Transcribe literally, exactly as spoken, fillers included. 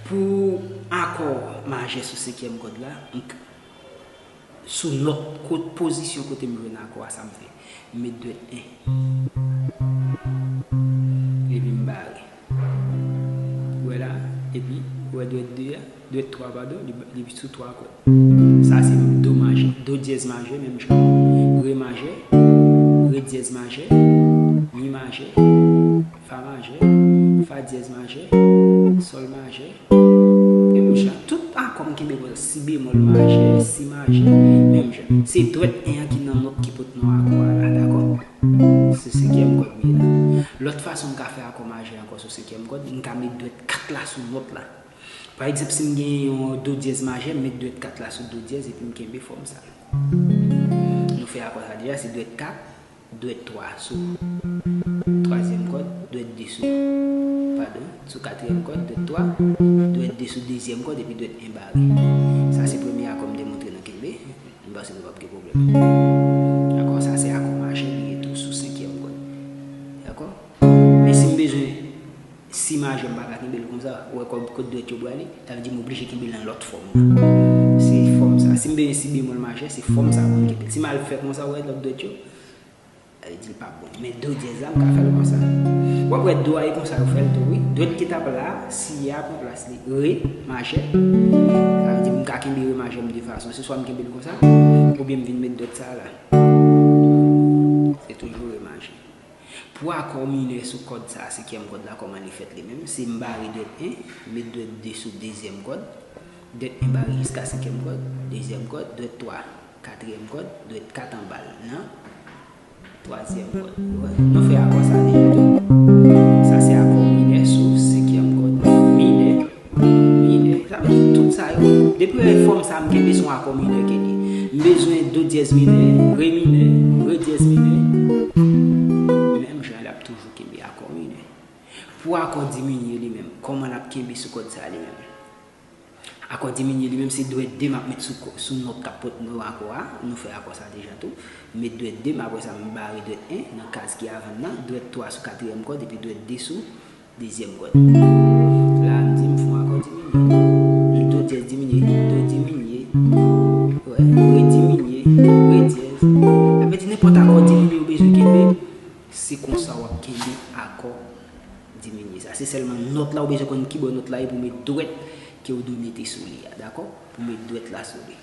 Pou akò majè sou senkyèm kòd la, m k- sou nòt kot pozisyon kote m jwenn akò a, sa m fè, m met dwèt en. Epi m bare. Ou wè la? Epi, ou wè dwèt de a? Dwèt twa, padon, li, li sou twa kòd. Sa se do majè, do dyèz majè, menm jan. Re majè, re dyèz majè, mi majè, fa majè, fa dyèz majè, sòl majè, menm jan. Tout akò m kenbe bò, si bemòl majè, si majè, menm jan. Se dwèt en an ki nan nòt ki pot non akò a la, dakò? Se senkyèm kòd mi la. Lòt fason m ka fè akò majè ankò sou senkyèm kòd, m ka met dwèt kat la sou nòt la. Pa egzanp, si m gen yon do dyèz majè, m met dwèt kat la sou do dyèz epi m kenbe fòm sa. Nou fè akò sa deja, se dwèt kat, dwèt twa sou twazyèm kòd, dwèt de sou, padon, sou katriyèm kòd, dwèt twa, dwèt de sou dezyèm kòd, epi dwèt en bare. Sa se premye akò m te montre nou kenbe. M panse nou p ap gen pwoblèm. Akò sa se akò majè li ye tou sou senkyèm kòd. Dakò? Men si m bezwen si majè, m pa ka kenbe l konsa. Ou wè kòd, kot dwèt yo prale? Sa vle di m oblije kenbe l nan lòt fòm nan. Se fòm sa. Si m bezwen si bemòl majè, se fòm sa pou m kenbe l. Si m al fè konsa, ou wè lòt dwèt yo, sa vle di l p ap bon. Men do dyèz la, m ka fè l konsa. W ap wè do a e konsa yo fè l tou, wi. Dwèt ki t ap la, si a pran plas li, re majè. Sa vle di m ka kenbe re majè m de fason. Se swa m kenbe l konsa, oubyen m vin met dwèt sa la. Se toujou re majè. Pou akò minè sou kòd sa, senkyèm kòd la, kòman li fèt li menm? Se m bare dwèt en, met dwèt de sou dezyèm kòd, dwèt en bare jiska senkyèm kòd, dezyèm kòd, dwèt twa, katriyèm kòd, dwèt kat anba l nan twazyèm kòd. Ou wè? Nou fè akò sa deja tou. Sa se akò minè sou senkyèm kòd. Minè, minè. Sa vle di tout sa yo. Depi w wè fòm sa m kenbe se yon akò minè ke li. M bezwen do dyèz minè, re minè, re dyèz minè. Menm jan l ap toujou kenbe akò minè. Pou akò diminye li menm, kòman l ap kenbe sou kòd sa li menm? Akò diminye li menm se dwèt de m ap met sou, sou nòt k ap pot non akò a. Nou fè akò sa deja tou. M met dwèt de, men apre sa m bare dwèt en nan kaz ki avan l nan, dwèt twa sou katriyèm kòd epi dwèt de sou dezyèm kòd. La a m di m fè yon akò diminye. M do dyèz diminye, do diminye, wè, re diminye, re dyèz. Sa vle di nenpòt akò diminye ou bezwen kenbe, se konsa w ap kenbe akò diminye sa. Se sèlman nòt la ou bezwen konn kibò nòt la ye pou w met dwèt ke w dwe mete sou li a, dakò? Pou w met dwèt la sou li.